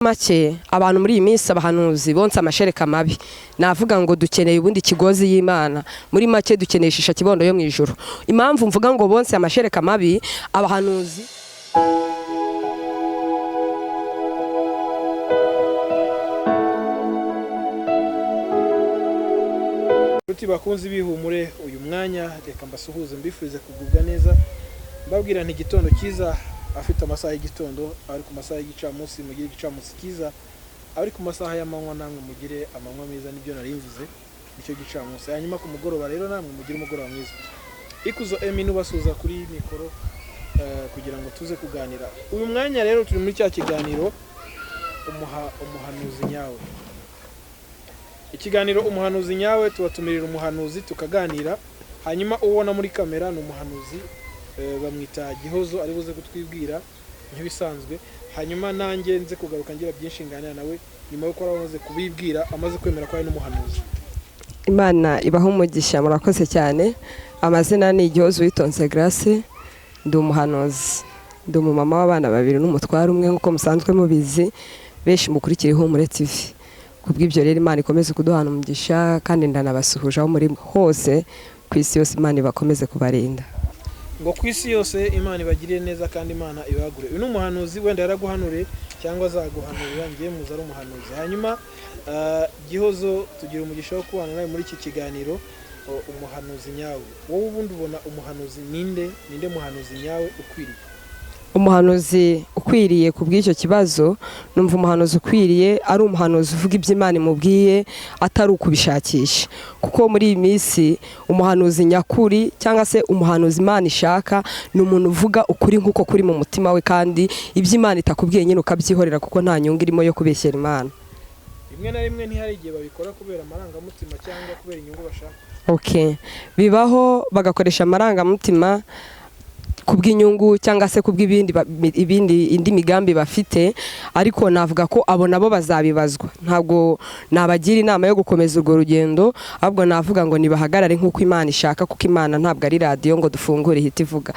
Make abantu muri iyi minsi, abahanuzi bonse amashereka mabi. Navuga ngo dukeneye ubundi kigozi y'Imana. Muri make dukeneye shisha kibondo yo mu ijuru. Impamvu mvuga ngo bonse amashereka mabi abahanuzi, Inshuti bakunze bihumure, uyu mwanya reka mbasuhuze, mbifurize kugubwa neza, mbabwira nti igitondo cyiza. Afite amasaha y'igitondo, ari ku masaha y'igicamunsi mugire igicamunsi cyiza, ari ku masaha y'amanywa namwe mugire amanywa meza. Nibyo nari mvuze, nicyo gicamunsi. Hanyuma ku mugoroba rero namwe mugire umugoroba mwiza. Ikuzo Emi nubasuhuza kuri mikoro kugira ngo tuze kuganira. Uyu mwanya rero turi muri cya kiganiro umuhanuzi nyawe. Ikiganiro umuhanuzi nyawe, tubatumirira umuhanuzi tukaganira. Hanyuma ubona muri kamera ni umuhanuzi, bamwita Gihozo, ari buze kutwibwira nk'ibisanzwe. Hanyuma nanjye nze kugaruka ngira byinshi nganira nawe nyuma y'uko amaze kubibwira, amaze kwemera ko ari n'umuhanuzi. Imana ibaha umugisha, murakoze cyane. Amazina ni Igihozo Uwitonze Grace, ndi umuhanuzi, ndi umumama w'abana babiri n'umutware umwe, nk'uko musanzwe mubizi benshi mukurikira Ihumure TV. Kubw'ibyo rero Imana ikomeze kuduhana umugisha, kandi ndanabasuhuje aho muri hose ku isi yose. Imana ibakomeze kubarinda. Ngo ku isi yose Imana ibagirire neza kandi Imana ibagure. Uyu ni umuhanuzi, wenda yaraguhanuriye cyangwa azaguhanurira, ngiye muzi ari umuhanuzi. Hanyuma Gihozo, tugira umugisha wo kubana nawe muri iki kiganiro umuhanuzi nyawe. Wowe ubundi ubona umuhanuzi ninde? Ninde muhanuzi nyawe ukwiriye? Umuhanuzi ukwiriye, ku bw'icyo kibazo, numva umuhanuzi ukwiriye ari umuhanuzi uvuga ibyo Imana imubwiye, atari ukubishakisha. Kuko muri iyi minsi umuhanuzi nyakuri cyangwa se umuhanuzi Imana ishaka ni umuntu uvuga ukuri nk'uko kuri mu mutima we, kandi ibyo Imana itakubwiye nyine ukabyihorera, kuko nta nyungu irimo yo kubeshyera Imana. Rimwe na rimwe ntihari igihe babikora kubera amarangamutima cyangwa kubera inyungu bashaka? Okay, bibaho bagakoresha amarangamutima kubw'inyungu cyangwa se kubw'ibindi ibindi indi migambi bafite, ariko navuga ko abo nabo bazabibazwa. Ntabwo nabagira inama yo gukomeza urwo rugendo, ahubwo navuga ngo nibahagarare nk'uko Imana ishaka, kuko Imana ntabwo ari radiyo ngo dufungure ihita ivuga.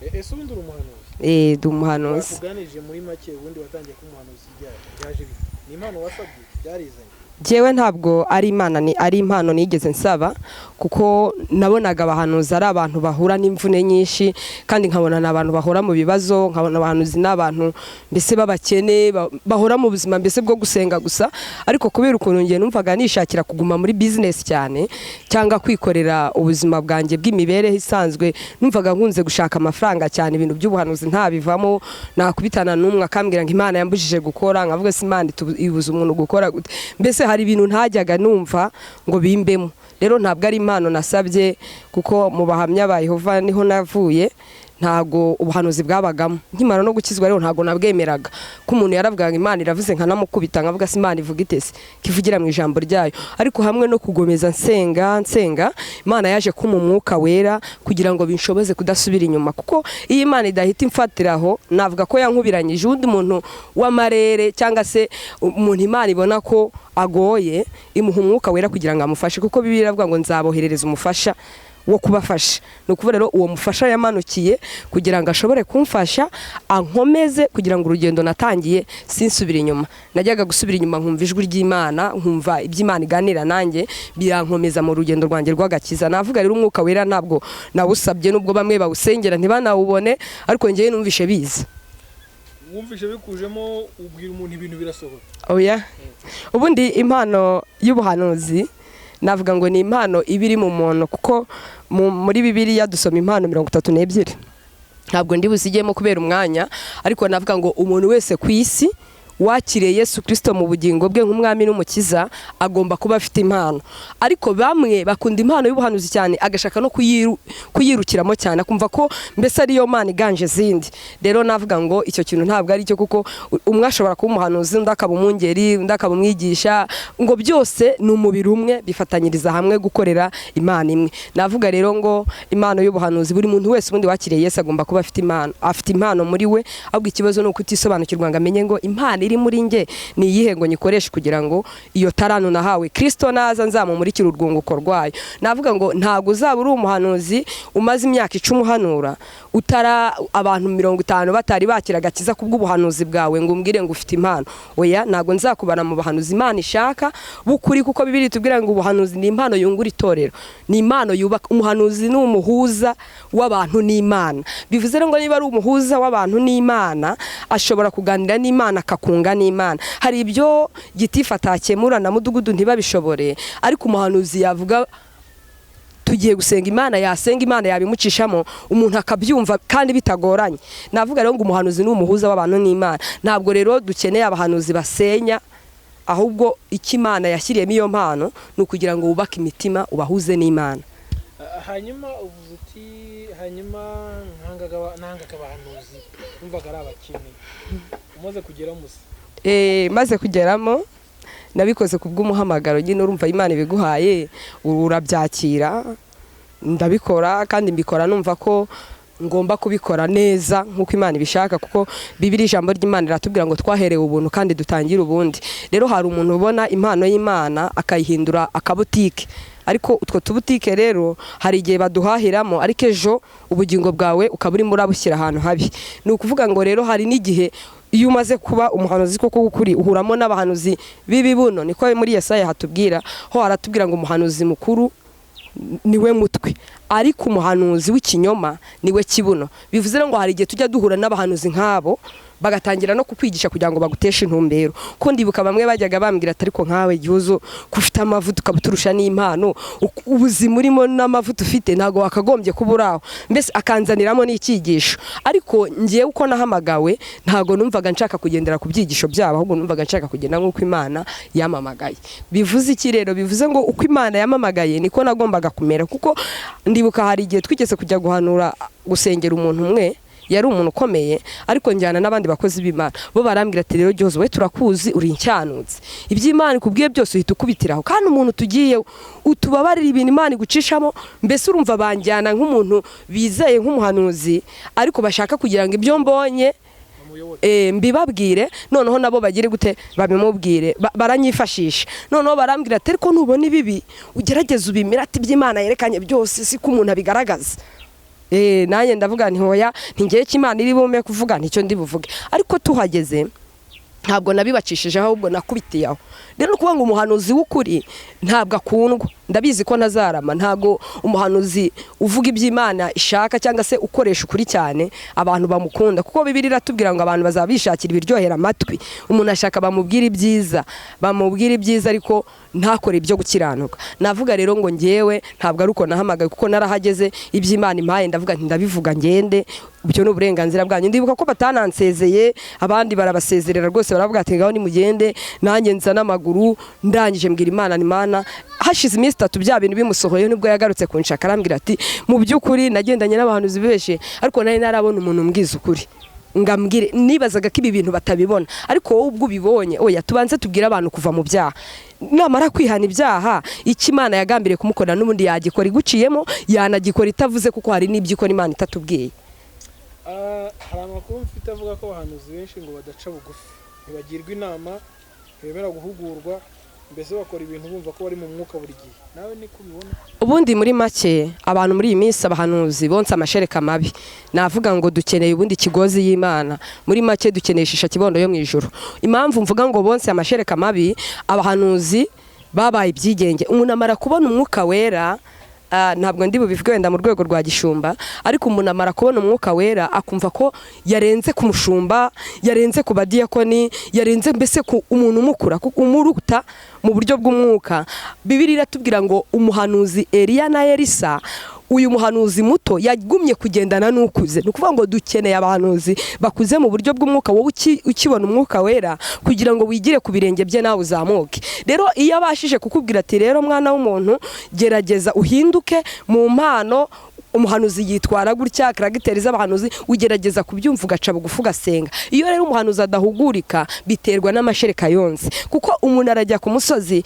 Ese ubundi uri umuhanuzi? Ndi umuhanuzi. Bakuganirije muri make, ubundi watangiye kuba umuhanuzi byaje bite? Ni impano wasabye, byarizanye? Jewe ntabwo ari Imana, ni ari impano nigeze nsaba, kuko nabonaga abahanuzi ari abantu bahura n'imvune nyinshi, kandi nkabona ni abantu bahora mu bibazo, nkabona abahanuzi ni abantu mbese b'abakene, bahora mu buzima mbese bwo gusenga gusa. Ariko kubera ukuntu ngiye numvaga nishakira kuguma muri business cyane cyangwa kwikorera ubuzima bwanjye bw'imibereho isanzwe, numvaga nkunze gushaka amafaranga cyane, ibintu by'ubuhanuzi ntabivamo. Nakubitana n'umwe akambwira ngo Imana yambujije gukora, nkavuga se Imana ibuza umuntu gukora gute? Mbese hari ibintu ntajyaga numva ngo bimbemo. Rero ntabwo ari impano nasabye, kuko mu bahamya ba Yehova niho navuye, ntago ubuhanuzi bwabagamo. Nkimara no gukizwa rero ntago nabwemeraga, ko umuntu yaravugaga Imana iravuze nkanamukubita, nkavuga se Imana ivuga ite se kivugira mu ijambo ryayo? Ariko hamwe no kugomeza nsenga nsenga, Imana yaje kumpa umwuka wera kugira ngo binshoboze kudasubira inyuma, kuko iyo Imana idahita imfatiraho navuga ko yankubiranyije. Undi muntu w'amarere cyangwa se umuntu Imana ibona ko agoye, imuha umwuka wera kugira ngo amufashe, kuko Bibiliya iravuga ngo nzaboherereza umufasha wo kubafasha. Ni ukuvuga rero uwo mufasha yamanukiye kugira ngo ashobore kumfasha, ankomeze kugira ngo urugendo natangiye sinsubire inyuma. Najyaga gusubira inyuma nkumva ijwi ry'Imana, nkumva ibyo Imana iganira nanjye, birankomeza mu rugendo rwanjye rw'agakiza. Navuga rero umwuka wera ntabwo nawusabye, nubwo bamwe bawusengera ntibanawubone, ariko njyewe numvishe biza. Wumvishe bikujemo, ubwira umuntu ibintu birasohora? Oya, ubundi impano y'ubuhanuzi navuga ngo ni impano iba iri mu muntu, kuko muri Bibiliya dusoma impano 32. Ntabwo ndi buzigemo kubera umwanya, ariko navuga ngo umuntu wese ku isi wakiriye Yesu Kristo mu bugingo bwe nk'umwami n'umukiza agomba kuba afite impano. Ariko bamwe bakunda impano y'ubuhanuzi cyane, agashaka no kuyirukiramo cyane, akumva ko mbese ariyo Mana iganje izindi. Rero navuga ngo icyo kintu ntabwo ari cyo, kuko umwe ashobora kuba umuhanuzi, undi akaba umwungeri, undi akaba umwigisha, ngo byose ni umubiri umwe, bifatanyiriza hamwe gukorera Imana imwe. Navuga rero ngo impano y'ubuhanuzi, buri muntu wese ubundi wakiriye Yesu agomba kuba afite impano, afite impano muri we. Ahubwo ikibazo ni ukutisobanukirwa ngo amenye ngo impano Impano iri muri nge ni iyihe ngo nyikoreshe kugira ngo iyo tarano nahawe Kristo naza nzamumurikire urwunguko rwayo. Navuga ngo ntabwo uzaba uri umuhanuzi umaze imyaka 10 uhanura utara abantu 50 batari bakira agakiza kubw'ubuhanuzi bwawe ngo umbwire ngo ufite impano. Oya, ntabwo nzakubara mu bahanuzi Imana ishaka bukuri, kuko Bibiliya itubwira ngo ubuhanuzi ni impano yungura itorero, ni impano yubaka. Umuhanuzi ni umuhuza w'abantu n'Imana. Bivuze ngo niba ari umuhuza w'abantu n'Imana, ashobora kuganira n'Imana akakunga n'Imana. Hari ibyo gitifu atakemura na mudugudu ntibabishobore, ariko umuhanuzi yavuga tugiye gusenga Imana, yasenga Imana yabimucishamo umuntu akabyumva kandi bitagoranye. Navuga rero ngo umuhanuzi ni umuhuza w'abantu n'Imana. Ntabwo rero dukeneye abahanuzi basenya, ahubwo icyo Imana yashyiriyemo iyo mpano ni ukugira ngo wubake imitima ubahuze n'Imana. Hanyuma uvuze uti hanyuma ntangaga abahanuzi numvaga ari abakene, umaze kugeramo se? Maze kugeramo nabikoze kubw'umuhamagaro nyine, urumva Imana ibiguhaye urabyakira, ndabikora kandi mbikora numva ko ngomba kubikora neza nkuko Imana ibishaka, kuko Bibiliya ijambo ry'Imana riratubwira ngo twaherewe ubuntu kandi dutangire ubundi. Rero hari umuntu ubona impano y'Imana akayihindura akabutike, ariko utwo tubutike rero hari igihe baduhahiramo, ariko ejo ubugingo bwawe ukaba urimo urabushyira ahantu habi. Ni ukuvuga ngo rero hari n'igihe iyo umaze kuba umuhanuzi koko w'ukuri uhuramo n'abahanuzi b'ibibuno, niko muri Yesaya hatubwira ho, haratubwira ngo umuhanuzi mukuru niwe mutwe, ariko umuhanuzi w'ikinyoma niwe kibuno. Bivuze ngo hari igihe tujya duhura n'abahanuzi nk'abo bagatangira no kukwigisha kugira ngo baguteshe intumbero. Ko ndibuka bamwe bajyaga bambwira ati ariko nkawe Gihozo ko ufite amavuta ukabuturusha n'impano, ubuzima urimo n'amavuta ufite ntago wakagombye kuba uri aho, mbese akanzaniramo n'icyigisho. Ariko ngewe uko nahamagawe ntago numvaga nshaka kugendera ku byigisho byabo, ahubwo numvaga nshaka kugenda nk'uko Imana yamamagaye. Bivuze iki rero? Bivuze ngo uko Imana yamamagaye niko nagombaga kumera, kuko ndibuka hari igihe twigeze kujya guhanura gusengera umuntu umwe, yari umuntu ukomeye, ariko njyana n'abandi bakozi b'Imana, bo barambwira ati rero Gihozo we turakuzi uri incyanutse, iby'Imana ikubwiye byose uhita ukubitiraho, kandi umuntu tugiye utubabarira ibintu Imana igucishamo. Mbese urumva banjyana nk'umuntu bizeye nk'umuhanuzi, ariko bashaka kugira ngo ibyo mbonye mbibabwire, noneho nabo bagire gute babimubwire, baranyifashisha. Noneho barambwira ati ariko nubona ibibi ugerageze ubimira, ati iby'Imana yerekanye byose siko umuntu abigaragaza. Nanjye ndavuga nti hoya ntingeye Imana iri bume kuvuga nticyo ndi buvuge. Ariko tuhageze ntabwo nabibacishije, ahubwo nakubitiye aho. Rero kuvuga ngo umuhanuzi w'ukuri ntabwo akundwa, ndabizi ko ntazarama. Ntabwo umuhanuzi uvuga iby'Imana ishaka cyangwa se ukoresha ukuri cyane abantu bamukunda, kuko Bibiliya iratubwira ngo abantu bazabishakira ibiryohera amatwi. Umuntu ashaka bamubwira ibyiza, bamubwira ibyiza ariko ntakore ibyo gukiranuka. Navuga rero ngo ngewe ntabwo ari uko nahamagaye, kuko narahageze iby'Imana impaye ndavuga nti ndabivuga ngende, ibyo ni uburenganzira bwanyu. Ndibuka ko batanansezeye, abandi barabasezerera rwose baravuga ati ngaho nimugende, nanjye nza n'amaguru. Ndangije mbwira Imana ni Mana, hashize iminsi 3 bya bintu bimusohoye nibwo yagarutse kunshaka, arambwira ati mu by'ukuri nagendanye n'abahanuzi benshi ariko nari narabona umuntu umbwiza ukuri ngambwire, nibazaga ko ibi bintu batabibona, ariko wowe ubwo ubibonye oya tubanze tubwire abantu kuva mu byaha, namara kwihana ibyaha icyo Imana yagambiriye kumukorera n'ubundi yagikora iguciyemo, yanagikora itavuze, kuko hari n'ibyo ikora Imana itatubwiye. Hari amakuru mfite avuga ko abahanuzi benshi ngo badaca bugufi, ntibagirwa inama, ntibemera guhugurwa, mbese bakora ibintu bumva ko bari mu mwuka buri gihe. Nawe niko ubibona? Ubundi muri make abantu muri iyi minsi abahanuzi bonse amashereka mabi. Navuga ngo dukeneye ubundi kigozi y'Imana, muri make dukeneye shisha kibondo yo mu ijuru. Impamvu mvuga ngo bonse amashereka mabi, abahanuzi babaye ibyigenge. Umuntu amara kubona umwuka wera, ntabwo ndi bubivuge wenda mu rwego rwa gishumba, ariko umuntu amara kubona umwuka wera akumva ko yarenze ku mushumba, yarenze ku badiyakoni, yarenze mbese ku umuntu umukura, kuko umuruta mu buryo bw'umwuka. Bibiliya iratubwira ngo umuhanuzi Eliya na Elisa, uyu muhanuzi muto yagumye kugendana n'ukuze. Ni ukuvuga ngo dukeneye abahanuzi bakuze mu buryo bw'umwuka, wowe ukibona umwuka wera kugira ngo wigire ku birenge bye nawe uzamuke. Rero iyo abashije kukubwira ati rero mwana w'umuntu gerageza uhinduke mu mpano, umuhanuzi yitwara gutya, karagiteri z'abahanuzi ugerageza kubyumva ugaca bugufi ugasenga. Iyo rero umuhanuzi adahugurika biterwa n'amashereka yonse, kuko umuntu arajya ku musozi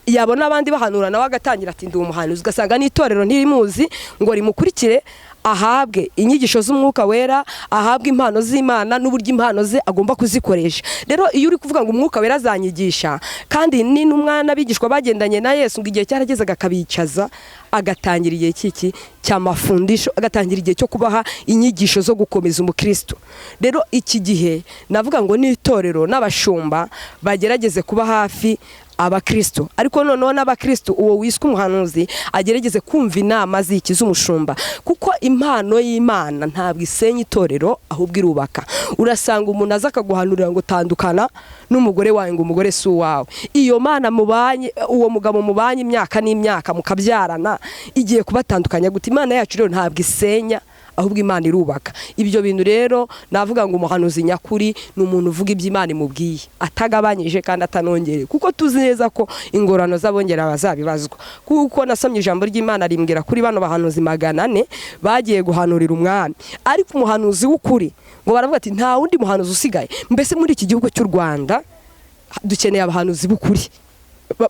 Yabona abandi bahanura nawe agatangira ati ndi umuhanuzi, ugasanga n'itorero ntirimuzi ngo rimukurikire ahabwe inyigisho z'umwuka wera, ahabwe impano z'Imana n'uburyo impano ze agomba kuzikoresha. Rero iyo uri kuvuga ngo umwuka wera azanyigisha, kandi ni n'umwana abigishwa bagendanye na Yesu ngo igihe cyaragezaga akabicaza, agatangira igihe cy'iki cy'amafundisho, agatangira igihe cyo kubaha inyigisho zo gukomeza umukristo. Rero iki gihe navuga ngo n'itorero n'abashumba bagerageze kuba hafi abakristo, ariko noneho n'abakristo uwo wiswe umuhanuzi agerageze kumva inama z'iki z'umushumba, kuko impano y'Imana ntabwo isenya itorero ahubwo irubaka. Urasanga umuntu aza akaguhanurira ngo tandukana n'umugore wawe, ngo umugore si uwawe. Iyo mana mubanye, uwo mugabo mubanye imyaka n'imyaka mukabyarana, igiye kubatandukanya gute? Imana yacu rero ntabwo isenya ahubwo Imana irubaka. Ibyo bintu rero navuga ngo umuhanuzi nyakuri ni umuntu uvuga ibyo Imana imubwiye atagabanyije kandi atanongereye, kuko tuzi neza ko ingorano z'abongera bazabibazwa. Kuko nasomye ijambo ry'Imana rimbwira kuri bano bahanuzi 400 bagiye guhanurira umwami, ariko umuhanuzi w'ukuri ngo baravuga ati nta wundi muhanuzi usigaye. Mbese muri iki gihugu cy'u Rwanda dukeneye abahanuzi b'ukuri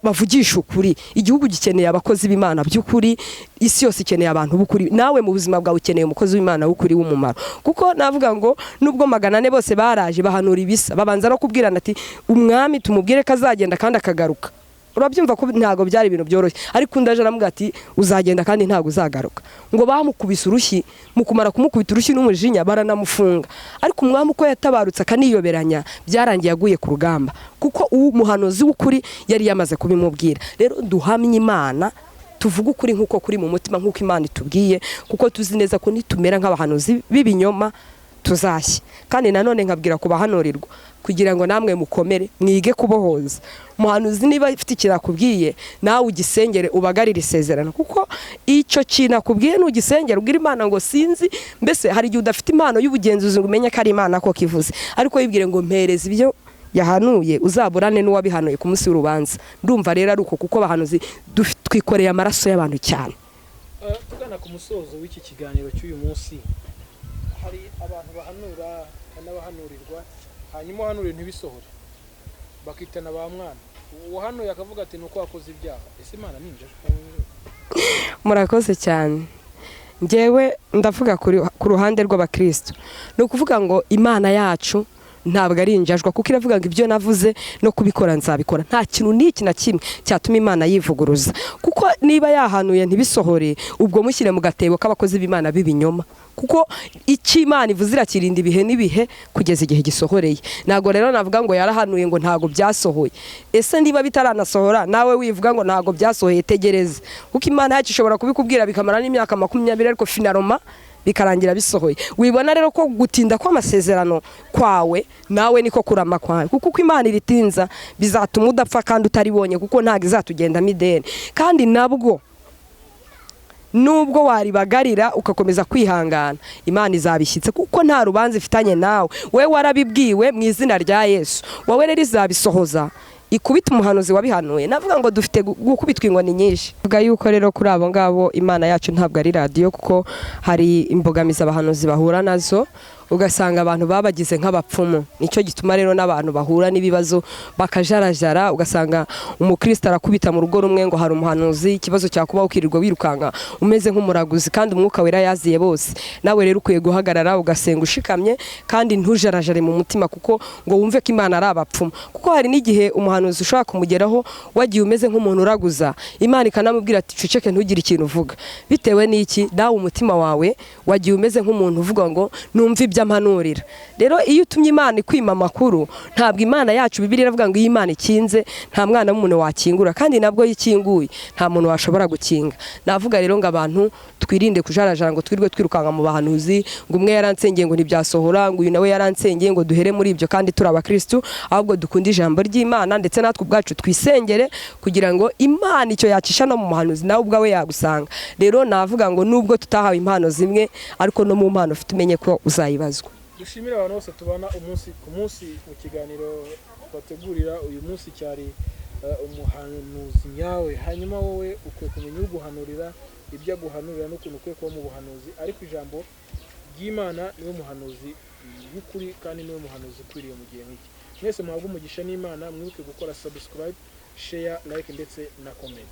bavugisha ukuri. Igihugu gikeneye abakozi b'Imana by'ukuri, isi yose ikeneye abantu b'ukuri. Nawe mu buzima bwawe ukeneye umukozi w'Imana w'ukuri w'umumaro. Kuko navuga ngo nubwo 400 bose baraje bahanura ibisa, babanza no kubwirana ati umwami tumubwire ko azagenda kandi akagaruka. Urabyumva ko ntago byari ibintu byoroshye, ariko undi aje aramubwira ati uzagenda kandi ntago uzagaruka. Ngo bamukubise urushyi, mu kumara kumukubita urushyi n'umujinya baranamufunga. Ariko umwami uko yatabarutse akaniyoberanya, byarangiye aguye ku rugamba, kuko umuhanuzi w'ukuri yari yamaze kubimubwira. Rero duhamye Imana, tuvuge ukuri nk'uko kuri mu mutima, nk'uko Imana itubwiye, kuko tuzi neza ko nitumera nk'abahanuzi b'ibinyoma tuzashya. Kandi nanone nkabwira kubahanurirwa kugira ngo namwe mukomere, mwige kubohoza. Umuhanuzi niba afite ikintu akubwiye, nawe ugisengere, ubagarire isezerano, kuko icyo kintu akubwiye nugisengera ubwira Imana ngo sinzi. Mbese hari igihe udafite impano y'ubugenzuzi ngo umenye ko ari Imana ko kivuze, ariko yibwire ngo mpereze ibyo yahanuye, uzaburane n'uwabihanuye ku munsi w'urubanza. Ndumva rero ari uko, kuko abahanuzi twikoreye amaraso y'abantu cyane. Tugana ku musozo w'iki kiganiro cy'uyu munsi, hari abantu bahanura n'abahanurirwa, hanyuma uhanura ntibisohore, bakitana ba mwana. Uwahanuye akavuga ati nuko wakoze ibyaha. Ese Imana ni injajwa? Murakoze cyane. Njyewe ndavuga ku ruhande rw'abakristo, ni ukuvuga ngo Imana yacu ntabwo ari injajwa, kuko iravuga ngo ibyo navuze no kubikora nzabikora. Nta kintu n'iki na kimwe cyatuma Imana yivuguruza, kuko niba yahanuye ntibisohore, ubwo mushyire mu gatebo k'abakozi b'Imana b'ibinyoma, kuko icyo Imana ivuze irakirinda ibihe n'ibihe kugeza igihe gisohoreye. Ntabwo rero navuga ngo yarahanuye ngo ntabwo byasohoye. Ese niba bitaranasohora nawe wivuga ngo ntabwo byasohoye, tegereze, kuko Imana yacu ishobora kubikubwira bikamara n'imyaka 20, ariko finaroma bikarangira bisohoye. Wibona rero ko gutinda kw'amasezerano kwawe nawe niko kurama kwawe, kuko uko Imana iritinza bizatuma udapfa kandi utaribonye, kuko ntabwo izatugendamo ideni. Kandi nabwo nubwo waribagarira ugakomeza kwihangana, Imana izabishyitse, kuko nta rubanza ifitanye nawe. Wowe warabibwiwe mu izina rya Yesu, wowe rero izabisohoza, ikubita umuhanuzi wabihanuye. Navuga ngo dufite gukubitwa inkoni nyinshi. Vuga yuko rero kuri abo ngabo Imana yacu ntabwo ari radiyo, kuko hari imbogamizi abahanuzi bahura nazo, ugasanga abantu babagize nk'abapfumu. Nicyo gituma rero n'abantu bahura n'ibibazo bakajarajara, ugasanga umukristo arakubita mu rugo rumwe ngo hari umuhanuzi, ikibazo cyakubaho ukirirwa wirukanka umeze nk'umuraguzi, kandi umwuka wera yaziye bose. Nawe rero ukwiye guhagarara ugasenga ushikamye, kandi ntujarajare mu mutima, kuko ngo wumve ko Imana ari abapfumu. Kuko hari n'igihe umuhanuzi ushobora kumugeraho wagiye umeze nk'umuntu uraguza, Imana ikanamubwira ati ceceke ntugire ikintu uvuga. Bitewe n'iki? Nawe umutima wawe wagiye umeze nk'umuntu uvuga ngo numve ibyo ampanurira. Rero iyo utumye Imana ikwima amakuru, ntabwo Imana yacu, Bibiliya iravuga ngo iyo Imana ikinze nta mwana w'umuntu wakingura, kandi nabwo yikinguye nta muntu washobora gukinga. Navuga rero ngo abantu twirinde kujarajara ngo twirwe twirukanka mu bahanuzi, ngo umwe yaransengeye ngo ntibyasohora, ngo uyu nawe yaransengeye, ngo duhere muri ibyo kandi turi abakristo. Ahubwo dukunde ijambo ry'Imana, ndetse natwe ubwacu twisengere kugira ngo Imana icyo yacisha no mu muhanuzi nawe ubwawe yagusanga. Rero navuga ngo nubwo tutahawe impano zimwe, ariko no mu mpano ufite umenye ko uzayibazwa. Dushimire abantu bose tubana umunsi ku munsi mu kiganiro bategurira uyu munsi cyari umuhanuzi nyawe. Hanyuma wowe ukwiye kumenya uguhanurira, ibyo aguhanurira n'ukuntu ukwiye kuba mu buhanuzi, ariko ijambo ry'Imana niwe muhanuzi w'ukuri kandi niwe muhanuzi ukwiriye mu gihe nk'iki. Mwese muhabwe umugisha n'Imana, mwibuke gukora subscribe. Share, like ndetse na comment.